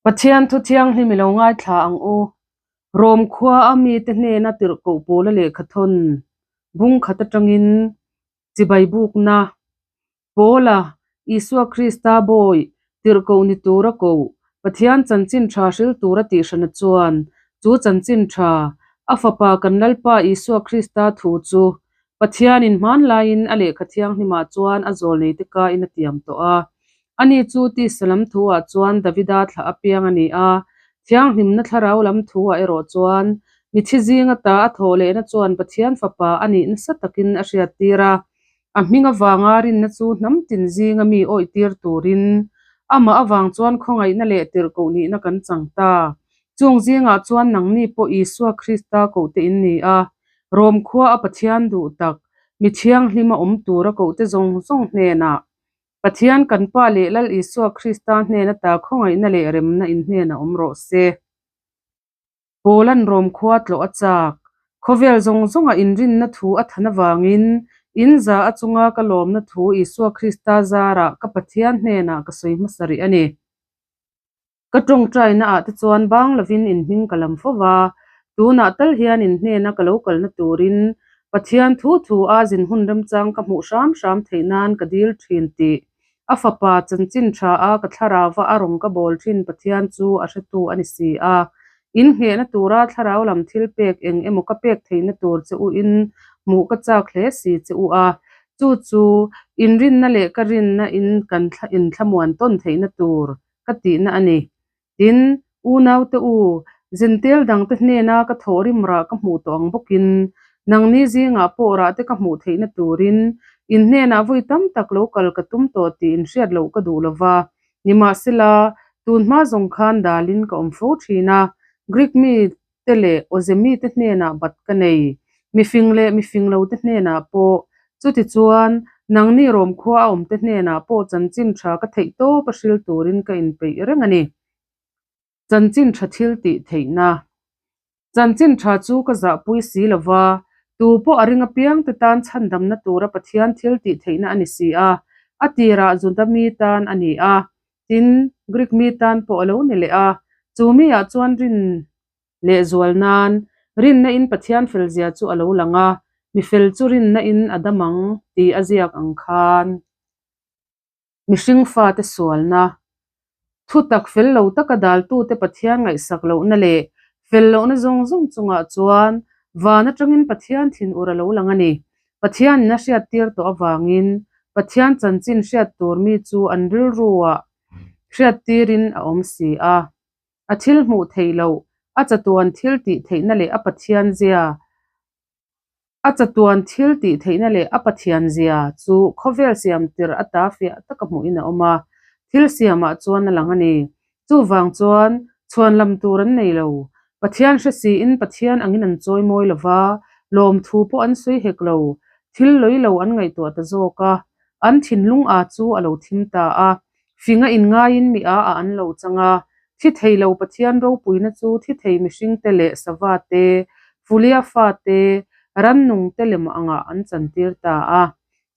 Pathian thu thianghlim i lo ngaithla ang u. Rom khua a mite hnena tirhkoh pawla lehkhathawn bung khat atangin chibai bukna Paula, Isua Krista bawi, tirhkoh ni tura koh, Pathian chanchin tha hril tura tihhrana chuan chu chanchin tha, a Fapa kan Lalpa Isua Krista thu chu Pathianin hmanlaiin a lehkha thianghlimah chuan a zawlneite kain a tiam tawh a. Ani chu tisa lam thuah chuan Davida thlah apiang a ni a, thianghlimna thlarau lam thuah erawh chuan mithi zinga ta a thawh lehna chuan Pathian Fapa a nih nasa takin a hriattir a. A hming avanga rinna chu hnam tin zinga mi awihtir turin amah avang chuan khawngaihna leh tirhkoh nihna kan chang ta. Chung zingah chuan nangni pawh Isua Krista kohte in ni a, Rom khua a Pathian duh tak, mi thianghlim a awm tura kohte zawng zawng hnenah Pathian kan Pa leh Lal Isua Krista hnen ata khawngaihna leh remna in hnenah awm rawh se. Paula'n Rom khua tlawh a chak. Khawvel zawng zawnga inrinna thu a than avangin in za a chunga ka lawmna thu Isua Krista zarah ka Pathian hnenah ka sawi hmasa rih a ni. Ka tawngtaina ah te chuan bang lovin in hming ka lam fo va, tunah tal hian in hnena ka lo kalna turin Pathian thu thu a zin hun remchang ka hmuh hram hram theih nan ka dil thin tih a fapa chanchin tha a ka thlarauva a rawn ka bawl thin Pathian chu a hretu a ni si a. In nghehna tura thlarau lam thil pek eng emaw ka pek theihna tur che u in hmuh ka chak hle si che u a, chu chu inrinna leh ka rinna in kan inthlamuan tawn theihna tur ka tihna a ni. Tin, unaute u, zintel dangte hnena ka thawhrim rah ka hmuh tawh ang bawkin, nangni zingah pawh rahte ka hmuh theihna turin in hnenah vawi tam tak lo kal ka tum tawh tih inhriat loh ka duh lo va. Nimahsela, tun hma zawng khan dalin ka awm fo thin a, Greek mi te leh awze mite hnenah bat ka nei, mifing leh mifing lote hnenah pawh. Chutichuan, nangni Rom khua a awmte hnenah pawh chanchin tha ka theih tawp a hril turin ka inpeih reng a ni. Chanchin tha thil tih theihna. Chanchin tha chu ka zahpui si lo va, tu pawh a ring apiangte tan chhandamna tura Pathian thil tih theihna a ni si a, a tirah Juda mi tan a ni a, Tin, Greek mi tan pawh a lo ni leh a, chu miah chuan rin leh zual nan rinna in Pathian felzia chu a lo lang a, mi fel chu rinna in a dam ang tih a ziak ang khan. Mihring fate sualna, thutak fel lo taka daltute Pathian ngaihsak lohna leh fel lohna zawng zawng chungah chuan van atangin Pathian thinur a lo lang a ni. Pathianin a hriattir tawh avangin Pathian chanchin hriat tur mi chu an rilruah hriattirin a awm si a. A thil hmuh theih loh, a chatuan thil tih theihna leh a Pathian zia, a chatuan thil tih theihna leh a Pathian zia chu khawvel siam tirh ata fiah taka hmuhin a awm a, thil siamah chuan a lang a ni. Chuvang chuan chhuanlam tur an nei lo. Pathian hre siin Pathian angin an chawi mawi lo va, lawmthu pawh an sawi hek lo. Thil lawi lo an ngaihtuah ta zawk a, an thinlung a chu a lo thim ta a. Finga inngaiin mi a a an lo chang a, thi thei lo Pathian ropuina chu thi thei mihringte leh sava te, Fulia fa te, rannungte lem angah an chantir ta a.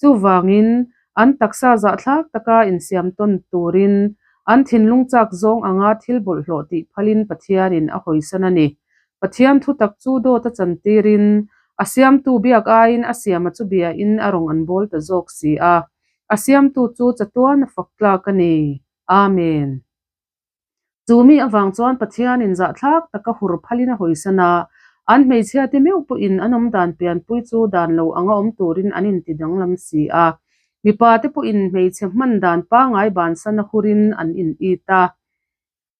Chuvangin, an taksa zahthlak taka insiam tawn turin an thinlung chak zawng anga thil bawlhhlawh tih phalin Pathianin a hawisan a ni. Pathian thutak chu dawt a chantirin, a siamtu biak aiin a siama chu biain a rawn an bawl ta zawk si a. A siamtu chu chatuan a fak tlak a ni. Amen. Chu mi avang chuan Pathianin zahthlak taka hur phalin a hawisan a, an hmeichhiate meuh pawhin an awm dan pianpui chu dan lo anga awm turin an inti danglam si a. Mipate pawhin hmeichhe hman dan pangngai bansan a hurin an in it a.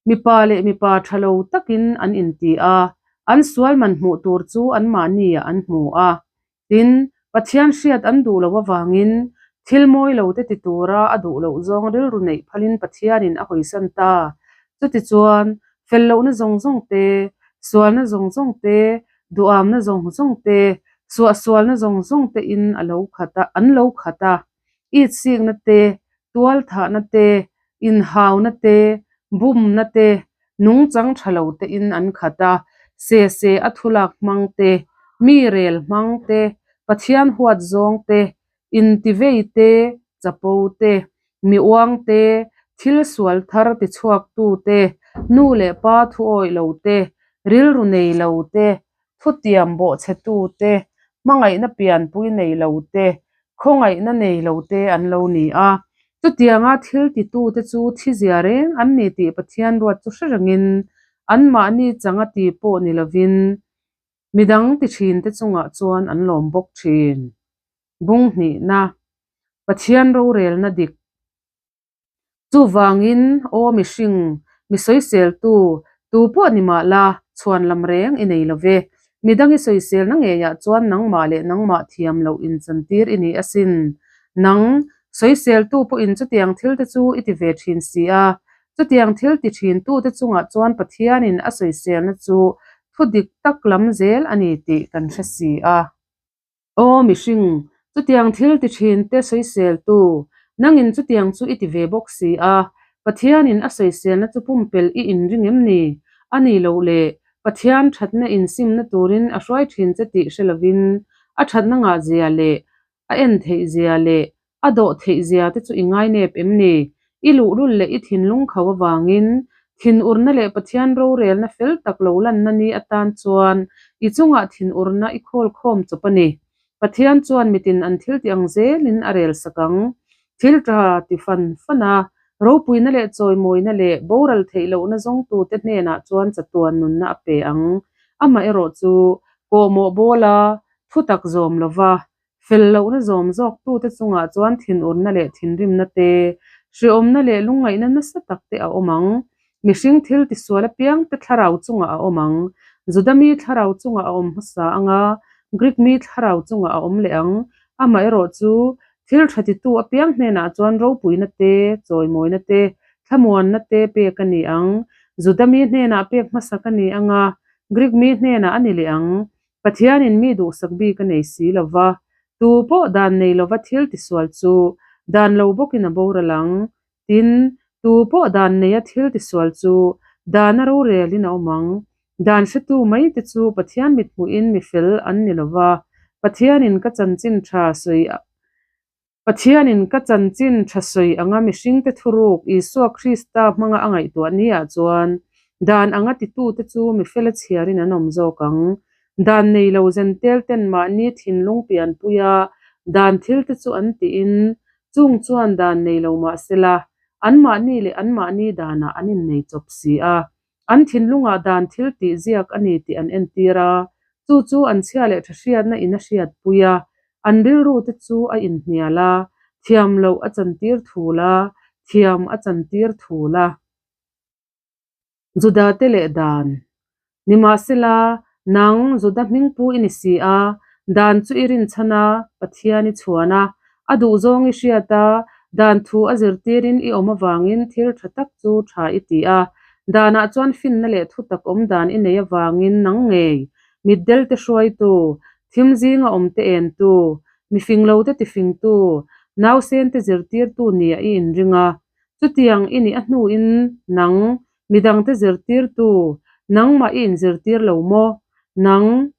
Mipa leh mipa tha lo takin an inti a, an sual man hmuh tur chu anmahniah an hmu a. Tin, Pathian hriat an duh loh avangin thil mawi lo te ti tura a duh loh zawng rilru neih phalin Pathianin a hawisan ta. Chutichuan, fel lohna zawng zawng te, sualna zawng zawng te, duhamna zawng zawng te, suahsualna zawng zawng te in a lo khat a, an lo khat a. Itsikna te, tualthahna te, inhauna te, bumna te, nungchang tha lo te in an khat a, se se a thulak hmang te, mi rel hmang te, Pathian huat zawng te, intivei te, chapo te, mi uang te, thil sual thar tichhuak tu te, Nu leh pa thu awih lo te, rilru nei lo te, thutiam bawhchhetu te, hmangaihna pianpui nei lo te, khawngaihna nei lo te an lo ni a. Chutianga thil titute chu thizia reng an ni tih Pathian ruat chu hre rengin anmahni changa ti pawh ni lovin midang ti thinte chungah chuan an lawm bawk thin. Bung hnihna, Pathian rorelna dik. Chuvangin, aw mihring, mi sawiseltu, tu pawh ni mah la, chhuan lam reng i nei lo ve. Midang i sawiselna ngeiah chuan nangmah leh nangmah thiam loh inchantir i ni asin. Nang, sawiseltu pawhin chutiang thilte chu i ti ve thin si a. Chutiang thil ti thintute chungah chuan Pathianin a sawiselna chu thu dik tak lam zel a ni tih kan hre si a. Aw mihring, chutiang thil ti thin te sawiseltu, nangin chutiang chu i ti ve bawk si a, Pathianin a sawiselna chu pumpelh i inring em ni? A ni loh le, Pathian thatna insimna turin a hruai thin che tih hre lovin, a thatna ngahzia leh a en theihzia leh A dawh theih zia te chu i ngainep em ni? I luhlul leh i thinlung kho avangin, thinurna leh Pathian rorelna fel tak lo lanna ni atan chuan i chungah thinurna i khawl khawm chawp a ni. Pathian chuan mitin an thil ti ang zelin a rel sak ang. Thil tha ti fan fan a, ropuina leh chawimawina leh boral theih lohna zawngtute hnenah chuan chatuan nunna a pe ang. Amaherawhchu, kawhmawh bawla thutak zawm lova Fel lohna zawm zawktute chungah chuan thinurna leh thinrimna te, hreawmna leh lungngaihna nasa tak te a awm ang. Mihring thil tisual apiangte thlarau chungah a awm ang. Juda mi thlarau chungah a awm hmasa ang a, Greek mi thlarau chungah a awm leh ang. Amaherawhchu, thil tha titu apiang hnenah chuan ropuina te, chawimawina te, thlamuanna te pek a ni ang. Juda mi hnenah pek hmasak a ni ang a, Greek mi hnenah a ni leh ang. Pathianin mi duhsak bik a nei si lo va, tu pawh dan nei lova thil tisual chu dan lo bawkin a boral ang. Tin, tu pawh dan neia thil tisual chu dana rorelin a awm ang. Dan hretu mai te chu Pathian mithmuhin mi fel an ni lo va, Pathianin ka chanchin tha sawi Pathianin ka chanchin tha sawi anga mihringte thuruk Isua Krista hmanga a ngaihtuah niah chuan dan anga titute chu mi fela chhiarin an awm zawk ang. Dan nei lo zentel ten mahni thinlung pianpuia dan thilte chu an tiin chung chuan dan nei lo mah sela anmahni leh anmahni danah an innei chawp si a. An thinlungah dan thil tih ziak a ni tih an entir a, chu chu an chhia leh tha hriatna in a hriatpui a, an rilru te chu a inhnial a, thiam loh a chantir thul a, thiam a chantir thul a. Juda te leh dan. Nimahsela, nang Juda hmingpu i ni si a, dan chu i rinchhan a, Pathian i chhuan a, a duhzawng i hriat a, dan thu a zirtirin i awm avangin thil tha tak chu tha i ti a. Danah chuan finna leh thutak awm dan i nei avangin nang ngei, mitdelte hruaitu, thim zinga awmte entu, mifinglote tifingtu, nausente zirtirtu nia i inring a. Chutiang i nih a hnuin nang, midangte zirtirtu, nangmah i inzirtir lo maw? Nang,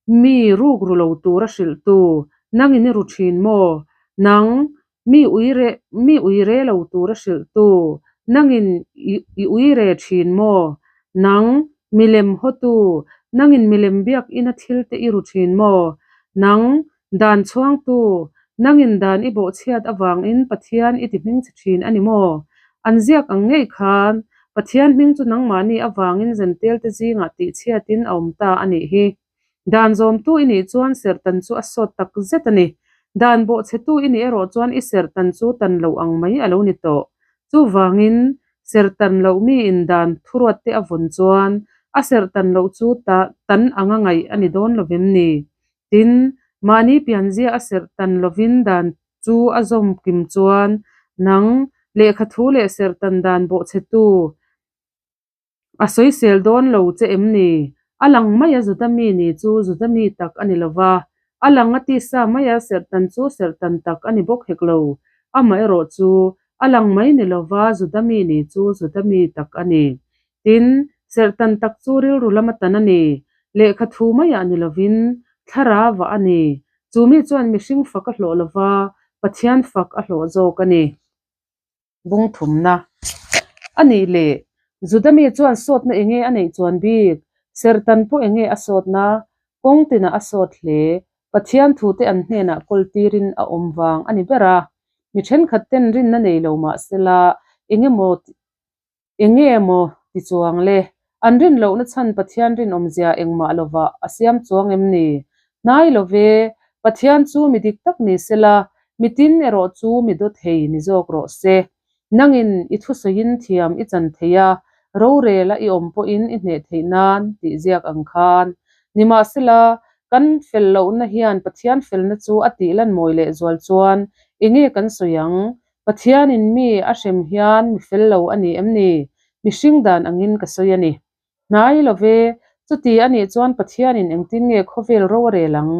Mi ruk ru lo tur a hrilh tu, nangin i ru thin maw? Nang, mi ui re, mi ui re lo tur a hrilh tu, nangin i i ui re thin maw? Nang, milem haw tu, nangin milem biakina thil te i ru thin maw? Nang, dan chhuang tu, nangin dan i bawhchhiat avangin Pathian i ti hmingchhe thin a ni maw? An ziak ang ngei khan, Pathian hming chu nangmahni avangin zentel te zingah tihchhiatin a awm ta a nih hi. Dan zawmtu i nih chuan serhtan chu a sawt tak zet a ni. Dan bawhchhetu i nih erawh chuan i serhtan chu tan loh ang mai a lo ni tawh. Chuvangin, serhtan loh miin dan thuruat te a vawn chuan a serhtan loh chu ta tan anga ngaih a ni dawn lovem ni? Tin, mahni pianzia a serhtan lovin dan Chu a zawm kim chuan nang lehkha thu leh serhtan dan bawhchhetu a sawisel dawn lo che em ni? A lang maia Juda mi ni chu Juda mi tak a ni lo va, a lang a tisa maia serhtan chu serhtan tak a ni bawk hek lo. Amaherawh chu a lang mai ni lo va Juda mi ni chu Juda mi tak a ni. Tin, serhtan tak chu rilru lama tan a ni. Lehkha thu maiah ni lovin thlarau a ni. Chu mi chuan mihring fak a hlawh lo va, Pathian fak a hlawh zawk a ni. Bung thumna a nih leh. Juda mi chuan sawtna enge a neih chuan bik? Serhtan pawh enge a sawtna? Kawng tinah a sawt hle. Pathian thute an hnenah kawl tirin a awm vang a ni ber a. Mi thenkhat ten rinna nei lo mah sela engemaw Enge maw ti chuang le? An rin lohna chhan Pathian rinawmzia engmah lovah a siam chuang em ni? Hnai lo ve, Pathian chu mi dik tak ni sela, mitin erawh chu mi daw thei ni zawk rawh se. Nangin i thusawiin thiam i chan thei a, rorela i awm pawhin i hneh theih nan tih ziak ang khan. Nimahsela, kan fel lohna hian Pathian felna chu a tih lan mawi lehzual chuan enge kan sawi ang? Pathianin mi a hrem hian mi fel lo a ni em ni? Mihring dan angin ka sawi a ni. Hnai lo ve, chuti a nih chuan Pathianin engtin nge khawvel ro a rel ang?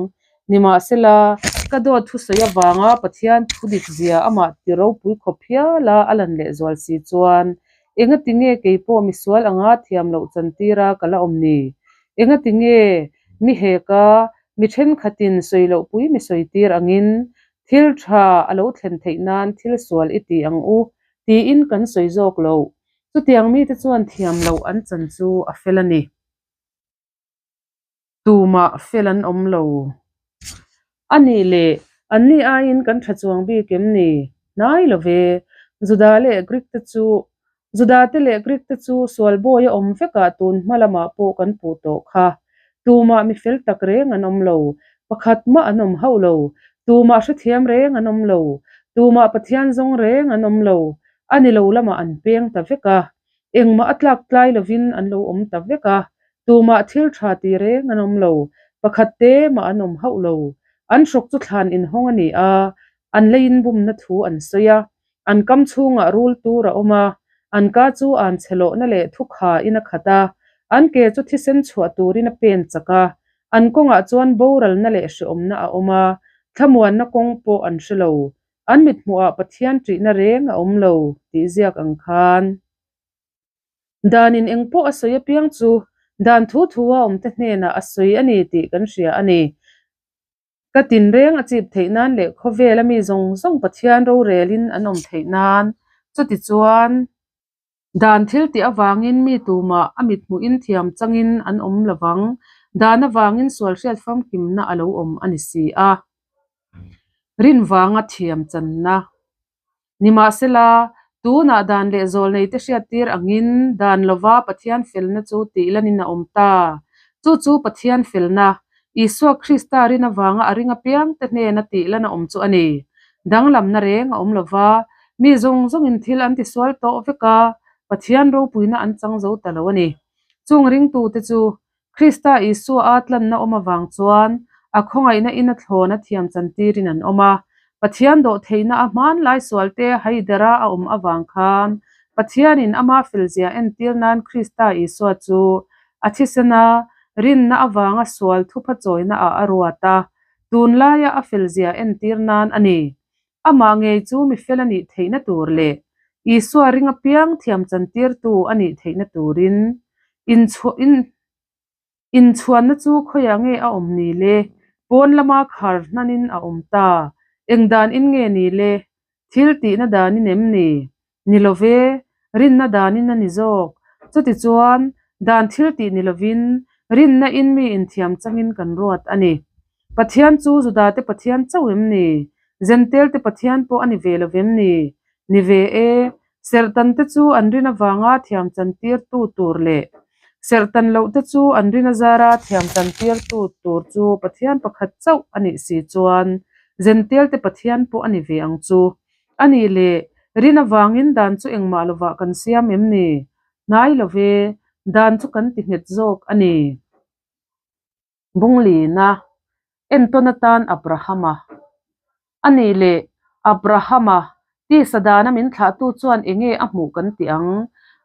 Nimahsela, ka dawt thusawi avanga Pathian thu dik zia amah ti ropui khawp hiala a lan lehzual si chuan engati nge kei pawh misual anga thiam loh chantira ka la awm ni? Engati nge mi heka mi thenkhatin sawi lohpui mi sawitir angin Thil tha a lo thlen theih nan thil sual i ti ang u, tiin kan sawi zawk lo. Chutiang mite chuan thiam loh an chan chu a fel a ni. Tumah fel an awm lo. A nih leh, anni aiin kan tha chuang bik em ni? Hnai lo ve. Juda leh Greek te chu Juda te leh Greek te chu sual bawi a awm vekah tun hma lamah pawh kan puh tawh kha. Tumah mi fel tak reng an awm lo. Pakhat mah an awm hauh lo. Tumah hrethiam reng an awm lo. Tumah Pathian zawng reng an awm lo. A ni lo lamah an peng ta vek a. Engmah a tlak tlai lovin an lo awm ta vek a. Tumah thil tha ti reng an awm lo. Pakhat te mah an awm hauh lo. An hrawk chu thlan inhawng a ni a. An leiin bumna thu an sawi a. An kam chhungah rul tur a awm a, an ka chu an chhe lohna leh thukha in a khat a, an ke chu thisen chhuah turin a pen chak a, an kawngah chuan boralna leh hreawmna a awm a, thlamuanna kawng pawh an hre lo. An mithmuhah Pathian ṭihna reng a awm lo, tih ziak ang khan. Danin eng pawh a sawi apiang chu dan thu thua awmte hnenah a sawi a ni tih kan hria a ni. Ka tinreng a chip theih nan leh khawvela mi zawng zawng Pathian rorelin an awm theih nan. Chutichuan, dan thil tih avangin mi tumah a mithmuhin thiam changin an awm lovang. Dan avangin sual hriat famkimna a lo awm a ni si a. Rin vanga thiam channa. Nimahsela, tunah dan leh zawlneite hriattir angin dan lova Pathian felna chu tih lanin a awm ta. Chu chu Pathian felna, Isua Krista rin avanga a ring apiangte hnena tih lan a awm chu a ni. Danglamna reng a awm lova, mi zawng zawngin thil an tisual tawh vek a, Pathian ropuina an chang zo ta lo a ni. Chung ringtute chu Krista Isua a tlanna awm avang chuan a khawngaihna in a thlawn a thiam chantirin an awm a. Pathian dawhtheihna a hmanlai sualte haidera a awm avang khan Pathianin ama felzia entir nan Krista Isua chu a thisen a rinna avanga sual thupha chawina ah a ruat a, tunlaia a felzia entir nan a ni. Amah ngei chu mi fel a nih theihna tur leh Isua ring apiang thiam chantirtu a nih theihna turin inchhuanna chu khawiah nge a awm ni le? Pawn lama khar hnanin a awm ta. Eng danin nge ni le? Thil tihna danin em ni? Ni lo ve, rinna danin a ni zawk. Chutichuan, dan thil tih ni lovin, rinna in mi inthiam changin kan ruat a ni. Pathian chu Judate Pathian chauh em ni? Zentelte Pathian pawh a ni ve lo vem ni? Ni ve e, serhtante chu an rin avanga thiam chantirtu tur leh serhtan lohte chu an rin azara thiam chantirtu tur chu Pathian pakhat chauh a nih si chuan Zentelte Pathian pawh a ni ve ang chu. A nih leh, rin avangin dan chu engmah lovah kan siam em ni? Hnai lo ve, dan chu kan ti nghet zawk a ni. Bunglina, Entawn atan Abrahama. A nih leh, Abrahama, tisa dana min thlahtu chuan enge a hmuh kan ti ang?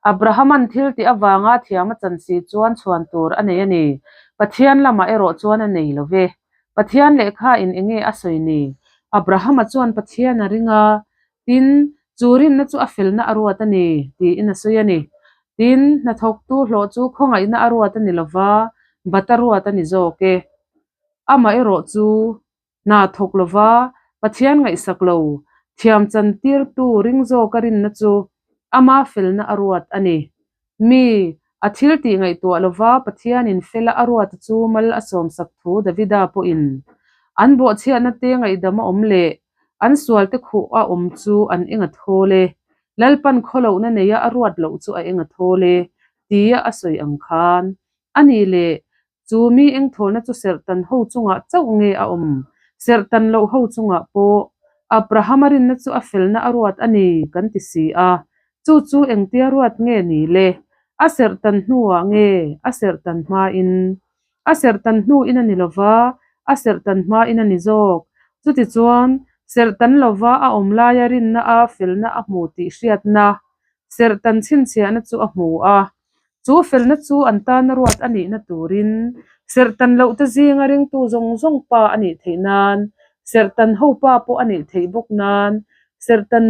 Abrahama'n thil tih avanga thiam a chan si chuan chhuan tur a nei a ni. Pathian lamah erawh chuan a nei lo ve. Pathian lehkha in enge a sawi ni? Abrahama chuan Pathian a ring a, tin, chu rinna chu a felna a ruat a ni, tiin a sawi a ni. Tin, hnathawktu hlawh chu khawngaihna a ruat a ni lo va, bat a ruat a ni zawk e. Amaherawh chu hna thawk lo va, Pathian ngaihsak lo, thiam chantirtu ring zawka rinna chu ama felna a ruat a ni. Mi, a thil tih ngaihtuah lova Pathianin fela a ruata chu mal a sawmsak thu Davida pawhin an bawhchhiatna te ngaihdam a awm leh an sualte khuh a awm chu an eng a thawl e. Lalpan khawlohna neia a ruat loh chu a eng a thawl e, tia a sawi ang khan. A nih leh, chu mi engthawlna chu serhtan ho chungah chauh nge a awm? Serhtan loh ho chungah pawh Abrahama rinna chu a felna a ruat a ni kan ti si a. Chu chu engtia ruat nge ni le? A serhtan hnuah nge a serhtan hmain? A serhtan hnuin a ni lova, a serhtan hmain a ni zawk. Chutichuan, serhtan lova a awm laia rinna a felna a hmu tih hriatna, serhtan chhinchhiahna chu a hmu a. Chu felna chu an tana ruat a nihna turin, serhtan lohte zinga ringtu zawng zawng pa a nih theih nan, serhtan ho pa pawh a nih theih bawk nan, serhtan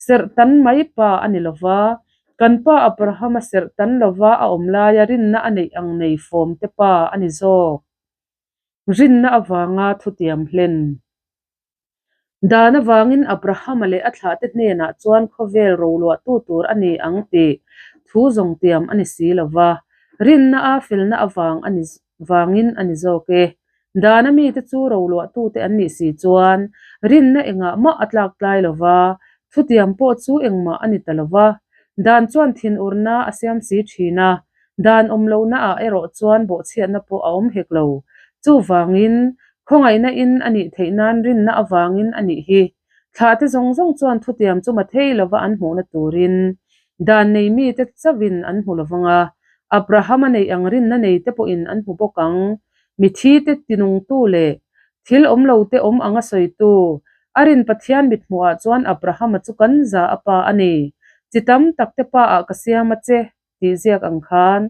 Serhtan mai pa a ni lova, kan pa Abrahama serhtan lova a awm laia rinna a neih ang nei fawm te pa a ni zawk. Rinna avanga thutiam hlen. Dan avangin Abrahama leh a thlahte hnenah chuan khawvel roluahtu tur a ni ang tih thu zawng tiam a ni si lova, rinna a felna avang a ni vangin a ni zawk e. Dana mite chu roluahtute an nih si chuan rinna engah mah a tlak tlai lo va, thutiam pawh chu engmah a ni ta lo va. Dan chuan thinurna a siam si thin a, dan awm lohnaah erawh chuan bawhchhiatna pawh a awm hek lo. Chuvangin, khawngaihna in a nih theih nan rinna avangin a nih hi. Thlahte zawng zawng chuan thutiam chu mathei lova an hmuhna turin dan nei mite chauhin an hmu lovang a, Abrahama neih ang rinna neite pawhin an hmu bawk ang. Mithite tinungtu leh thil awm lote awm anga sawitu, a rin Pathian mithmuhah chuan Abrahama chu kan za a pa a ni. Chi tam takte paah ka siam a che, tih ziak ang khan.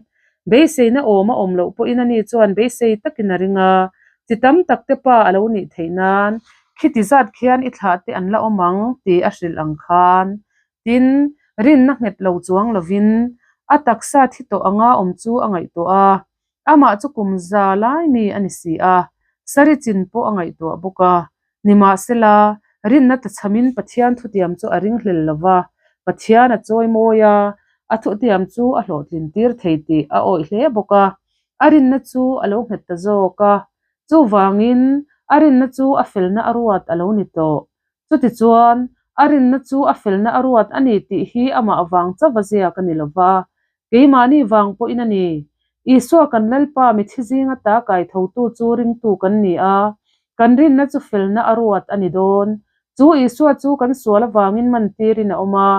Beiseina awm a awm loh pawhin ani chuan beisei takin a ring a, chi tam takte pa a lo nih theih nan khiti zat khian i thlahte an la awm ang tih a hrilh ang khan. Tin, rinna nghet lo chuang lovin a taksa thi tawh anga awm chu a ngaihtuah a, Amah chu kum za lai mi a ni si a, Sari chin pawh a ngaihtuah bawk a. Nimahsela, rinna tachhamin Pathian thutiam chu a ringhlel lo va, Pathian a chawi mawi a, a thutiam chu a hlawhtlin tir thei tih a awih hle bawk a. A rinna chu a lo nghet ta zawk a. Chuvangin, a rinna chu a felna a ruat a lo ni tawh. Chutichuan, a rinna chu a felna a ruat a ni tih hi amah vang chauh a ziak a ni lo va, keimahni vang pawhin a ni. Isua kan Lalpa mithi zinga ta kaithotu chu ringtu kan ni a, kan rinna chu felna a ruat a ni dawn. Chu Isua chu kan sual avangin mantirin a awm a,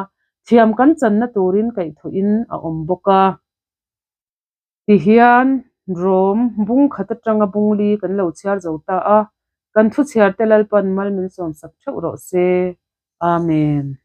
thiam kan channa turin kaihthawhin a awm bawk a. Tihian Rom bung khat atanga bung li kan lo chhiar zo ta a, kan thu chhiarte Lalpan mal min sawmsak theuh rawh se. Amen.